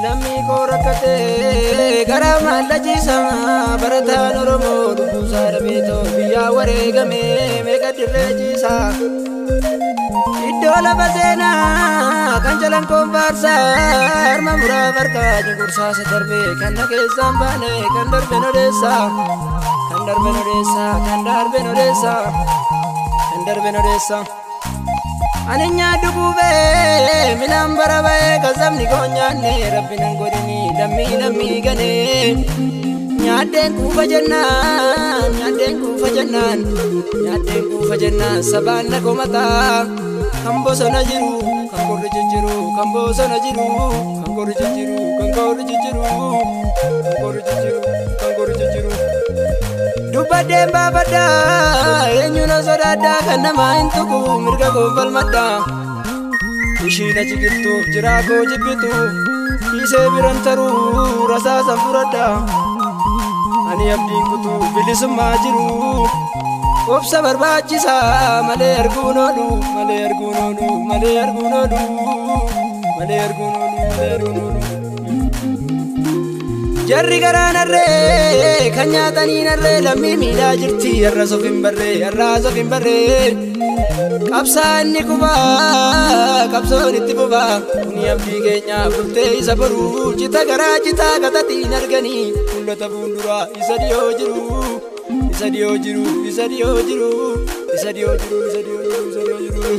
Lammii koo rakkatee gara maallachiisama barataan Oromoo lubbuusaa dhabeetoo biyyaa wareegame meeqa dirree ciisa. Iddoo lafa seenaa kan jalan koonfaarsaa harma muraa farkaa cunqursaasa darbe kan na keessaan baane kan darben odeessaa kan darben odeessaa kan darben odeessaa kan darben odeessaa. Ani nyaadhu kuufee midhaan bara ba'ee kan sabni koo nyaanne rabbi nan godhini lammii lammii ganee. Nyaaddeen kuufa jennaan nyaaddeen kuufa jennaan nyaaddeen kuufa jennaan sabaan na komataa. Kan bosona jiru kan qorri jijjiru kan bosona jiru kan qorri jijjiru kan qorri jijjiru kan qorri jijjiru kan qorri jijjiru. Dubbadheen baafadhaa eenyu na sodaadhaa kan namaa hin tuqu mirga koo falmadhaa. Ishiin achi jirtuuf jiraa koo jibbituuf dhiisee biran taruu rasaasan furadhaa. Ani abdiin kutuu bilisummaa jiru obsa barbaachisaa malee arguun oolu malee arguun oolu malee arguun oolu malee arguun oolu malee arguun oolu. Jarri garaa narree kan nyaatanii narree lammii miidhaa jirti har'as of hin barree har'as of hin barree. Qabsaan ni kufaa qabsoon itti fufaa kuni abdii keenya bultee isa boruu cita garaa citaa katatiin arganii mul'ata fuulduraa isa dhiyoo jiru isa dhiyoo jiru isa dhiyoo jiru isa dhiyoo jiru isa dhiyoo jiru isa dhiyoo jiru.